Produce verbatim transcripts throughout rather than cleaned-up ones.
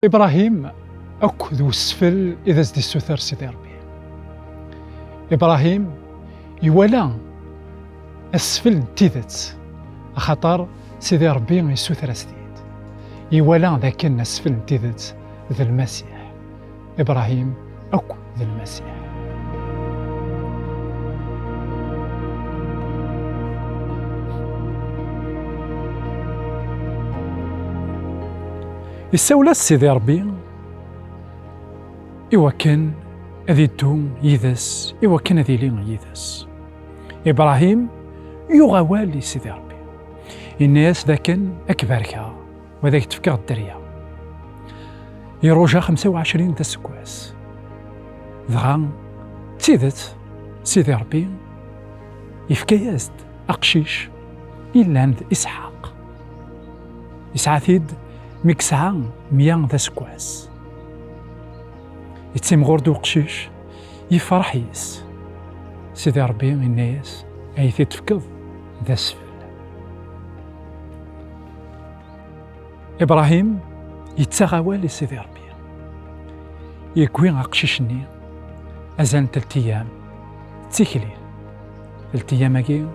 Ibrahim akk d usfel i d as-d-issuter Sidi Ṛebbi. Ibrahim iwala asfel n tidet, axaṭer Sidi Ṛebbi issuter-as-t-id. Iwala d akken asfel n tidet d Lmasiḥ. Ibrahim akk d Lmasiḥ. Issawel-as Sidi Ṛebbi i wakken ad iddu yid-s, i wakken ad yili yid-s. Ibrahim yuɣ awal i Sidi Ṛebbi. Yenna-yas dakken ad k-barkeɣ, wa d ak-d-fkeɣ dderya. Iruja xemsa u ɛecrin d aseggas. Dɣa, d tidet, Sidi Ṛebbi yefka-yas-d aqcic yellan d Isḥaq. Yesɛa-t-id mi yesɛa mya d aseggas. Yettimɣur-d uqcic, yefreḥ yes. Sidi Ṛebbi yenna-yas, ay t-id-tefkeḍ d asfel. Ibrahim yettaɣ awal i Sidi Ṛebbi. Yewwi aqcic-nni azal n telt eyyam d tikli. Telt eyyam-agi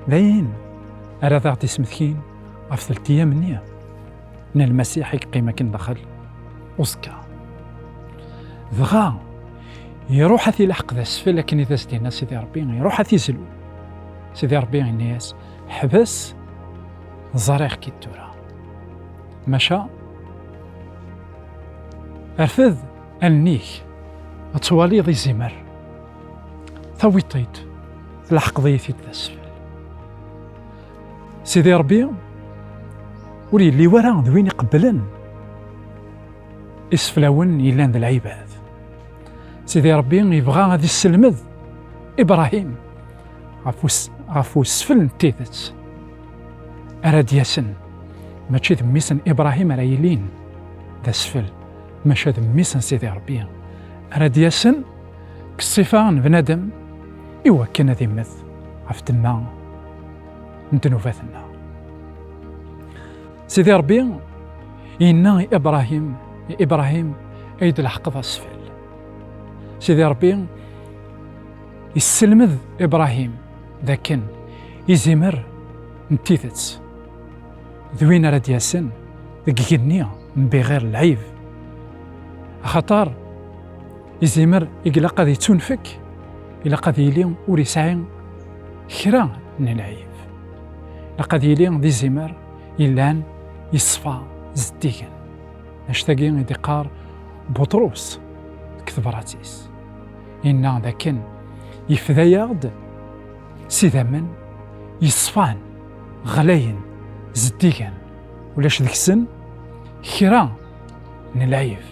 d ayen ara d aɣ-d-ismetkin ɣef telt eyyam-nni n Lmasiḥ i yeqqim akken daxel uẓekka. Dɣa, iruḥ ad t-ilḥeq d asfel akken i d as-d-yenna Sidi Ṛebbi, iruḥ ad t-izlu. Sidi Ṛebbi yenna-yas, ḥbes, ẓriɣ-k-id tura. Maca, rfed allen-ik, ad twaliḍ izimer. Tawiḍ-t-id, tleḥqeḍ-iyi-t-id d asfel. Sidi Ṛebbi ur yelli wara d win iqebblen iseflawen yellan d lɛibad. Sidi Ṛebbi yebɣa ad isselmed Ibrahim ɣef us-, ɣef usfel n tidet ara d-yasen. Mačči d mmi-s n Ibrahim ara yilin d asfel, maca d mmi-s n Sidi Ṛebbi ara d-yasen deg ṣṣifa n bnadem, iwakken ad immet ɣef ddemma n ddnubat-nneɣ. Sidi Ṛebbi yenna i Ibrahim, i Ibrahim ay d-leḥqeḍ asfel. Sidi Ṛebbi yesselmed Ibrahim d akken izimer n tidet d win ara d-yasen deg igenni n biɣir lɛib. Axaṭer izimer i ilaq ad yettunfek, ilaq ad yili ur yesɛi kra n lɛib. Ilaq ad yili d izimer yellan yeṣfa zeddigen. Annect-agi i d-iqqar Buṭrus deg tebrat-is. Yenna d akken yefda-yaɣ-d s idammen yeṣfan, ɣlayen, zeddigen, ulac deg-sen kra n lɛib.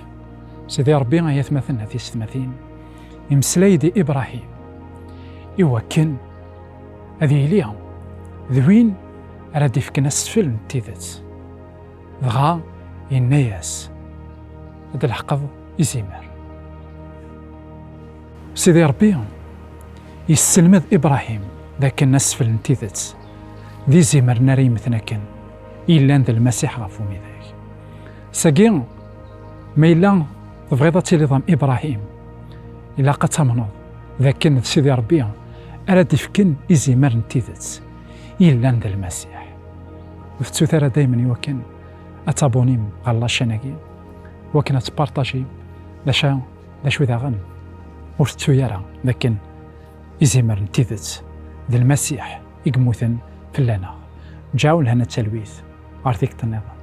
Sidi Ṛebbi, ay atmaten, a tisetmatin, imeslay-d i Ibrahim iwakken ad yili d win ara d-ifken asfel n tidet. Dɣa yenna-yas, ad d-leḥqeḍ izimer. Sidi Ṛebbi yesselmed Ibrahim d akken asfel n tidet d izimer n ara yemmten akken yellan d Lmasiḥ ɣef umidag. Sagi, ma yella tebɣiḍ ad tiliḍ am Ibrahim, ilaq ad tamneḍ d akken d Sidi Ṛebbi ara d-ifken izimer n tidet yellan d Lmasiḥ. Ur tettut ara daymen iwakken ad tabunim ɣer la chaîne-agi, iwakken ad tpartajim, d acu, d acu daɣen ur tettu ara d akken izimer n tidet d Lmasiḥ i yemmuten fell-aneɣ. Ǧaw lhana d talwit ɣer tikkelt nniḍen.